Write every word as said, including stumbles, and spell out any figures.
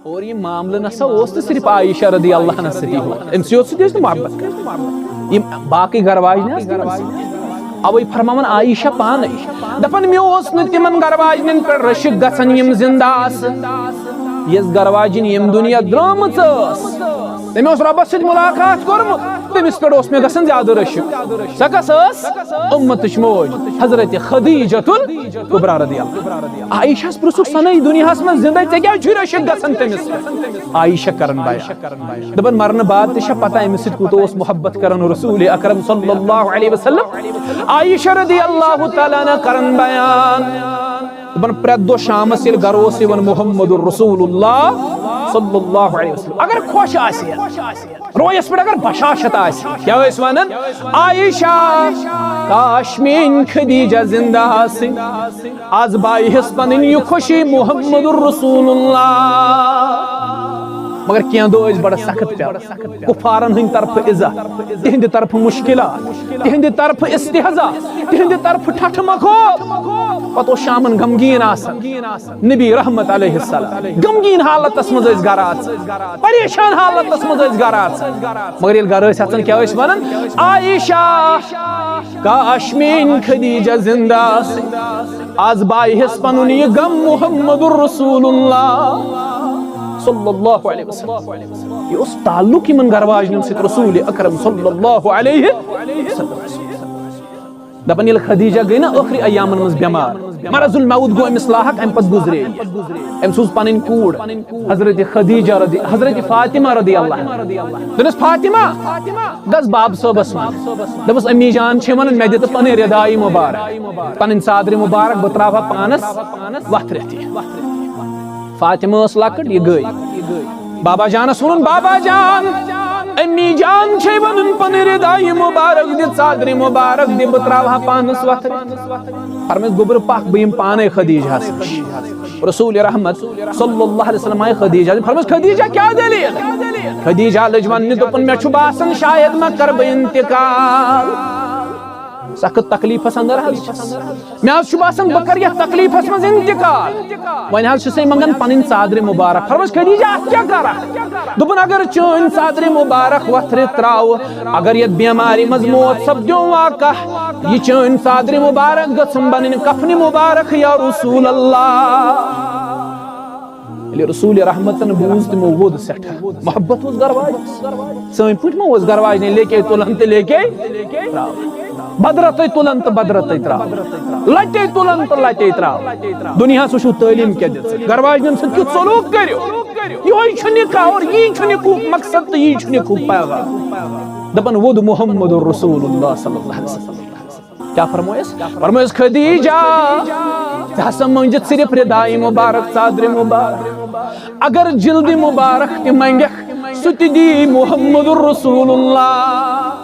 اور یہِ معاملہٕ نسا اوس نہٕ صرف عائشہ رضی اللہ عنہس سۭتی ہوت، أمۍ سٕے یوت سۭتۍ ٲسۍ نہٕ محبت کران، یِم باقٕے گرٕ واجنہِ آسہٕ تِمن سۭتۍ۔ اوے فرماوان عائشہ پانے، دپان، مےٚ اوس نہٕ تِمن گرٕ واجنٮ۪ن پٮ۪ٹھ رشک گژھان یِم زندٕ آسہٕ۔ یۄس گرٕ واجِنۍ ییٚمہِ دُنیا درٛامٕژ ٲس، تٔمۍ اوس رۄبس سۭتۍ ملاقات کوٚرمُت، تٔمِس پٮ۪ٹھ اوس مےٚ گژھان زیادٕ رشک۔ سۄ کس ٲس؟ امتٕچ موج حضرت خدیجۃ الکبریٰ رضی اللہ عنہا۔ عائشہس پرژھُکھ، سۄ نٔے دُنیاہس منٛز زندے، ژےٚ کیٛازِ چھُے رشک گژھان تٔمِس پٮ۪ٹھ؟ عائشہ کران بیان، دپان، مرنہٕ بعد تہِ چھےٚ پتہ أمِس سۭتۍ کوٗتاہ اوس محبت کران رسول اکرم صلی اللہ علیہ وسلم۔ عائشہ رضی اللہ تعالیٰ عنہا کران بیان، دپان، پرٛٮ۪تھ دۄہ شامس ییٚلہِ گرٕ اوس یِوان محمد رسول اللہ صلی اللہ علیہ وسلم، اگر خۄش آسہِ ہا، رویس پٮ۪ٹھ اگر بشاشت آسہِ، کیٛاہ ٲسۍ ونان؟ عائشہ، کاش میٲنۍ خدیجہ زندٕ آسٕنۍ، از بایہس پنٕنۍ یہِ خوشی محمد رسول اللہ۔ مگر کینٛہہ دۄہ ٲسۍ بڑٕ سخت پٮ۪وان، کفارن ہٕنٛدِ طرفہٕ اِزا، تِہنٛدِ طرفہٕ مشکلات، تِہنٛدِ طرفہٕ استہزا، تِہنٛدِ طرفہٕ ٹھٹھٕ مخوب۔ پتہٕ اوس شامن غمگیٖن آسان۔ نبی رحمت علیہ السلام غمگیٖن حالتس منٛز ٲسۍ گرٕ اژان، پریشان حالتس منٛز ٲسۍ گرٕ اژان۔ مگر ییٚلہِ گرٕ ٲسۍ اژان، کیٛاہ ٲسۍ ونان؟ عائشہ، کاش میٲنۍ خدیجہ زندٕ آسٕنۍ، از بایہس پنُن یہِ غم محمد رسول اللہ صلی اللہ علیہ وسلم۔ یہِ اوس تعلق یِمن گرٕ واجنٮ۪ن سۭتۍ رسول اکرم صلی اللہ علیہ وسلم۔ دپان، ییٚلہِ خدیجہ گٔے نا ٲخری ایامن منٛز بٮ۪مار، مرض الموت گوٚو أمِس لاحق، امہِ پتہٕ گُزرے یہِ۔ أمۍ سوٗز پنٕنۍ کوٗر حضرت خدیجہ رضی، حضرت فاطمہ رضی اللہ عنہا۔ دوٚپنس، فاطمہ، گژھ باب صٲبس وَن۔ دوٚپُس، امی جان چھے ونان، مےٚ دِ تہٕ پنٕنۍ ردایہِ مبارک، پنٕنۍ ژادرِ مبارک، بہٕ تراوٕ ہا پانس وتھرِتھ یہِ۔ فاطمہ ٲس لۄکٕٹ، یہِ گٔے۔ بابا جانس ووٚنُن، بابا جان، امی جان چھے ونان، پنٕنۍ ردایہِ مبارک دِ، ژادرِ مبارک دِ، بہٕ تراوٕ ہا پانس وتھرِتھ۔ فرمٲیِس، گوٚبرٕ پکھ، بہٕ یِمہٕ پانے خدیجہس نِش۔ رسول رحمت صلی اللہ علیہ وسلم آیہِ خدیجہ نِش۔ فرمٲیِس، خدیجہ، کیٛاہ دٔلیٖل؟ خدیجہ لٔج وننہِ، دوٚپُن، مےٚ چھُ باسان شاید ما کرٕ بہٕ انتقال۔ سخت تکلیفس اندر حظ چھَس۔ مےٚ حظ چھُ باسان، بہٕ کرٕ یتھ تکلیفس منٛز انتقال۔ وۄنۍ حظ چھُسے منگان پنٕنۍ ژادرِ مبارک۔ فرمٲیِس، خدیجہ، اتھ کیٛاہ کرکھ؟ دوٚپُن، اگر چٲنۍ ژادرِ مبارک وتھرِ تراوٕ، اگر یتھ بیمارِ منٛز موت سپدیو واقع، یہِ چٲنۍ ژادرِ مبارک گٔژھٕم بنٕنۍ کفنِ مبارک یا رسول اللہ۔ ییٚلہِ رسول رحمتن بوٗز، تِمو ووٚد سٮ۪ٹھاہ۔ محبت اوس گرواجس۔ سٲنۍ پٲٹھۍ ما اوس گرواجنہِ لیکے تُلان تہٕ لیکے تراوان؟ بدرتے تُلان تہٕ بدرتے تراوان۔ لٹے تُلان تہٕ لٹے تراوان۔ دُنیاہس وٕچھِو تعلیٖم کیٛاہ دِژ۔ گرواجنٮ۪ن سۭتۍ کیُتھ سلوٗک کٔرِو۔ یِہوٚے چھُ نکاح اور یی چھُ نکاحُک مقصد تہٕ یی چھُ نکاحُک پیغام۔ دپان ووٚد محمد رسول اللہ صلی اللہ علیہ وسلم۔ کیٛاہ فرمویس؟ فرمویس، خدیجہ، ژٕ ہسا منٛگِتھ صرف ردایہِ مبارک، ژادرِ مبارک۔ اگر جلدِ مبارک تہِ منٛگکھ، سُہ تہِ دی محمد رسول اللہ۔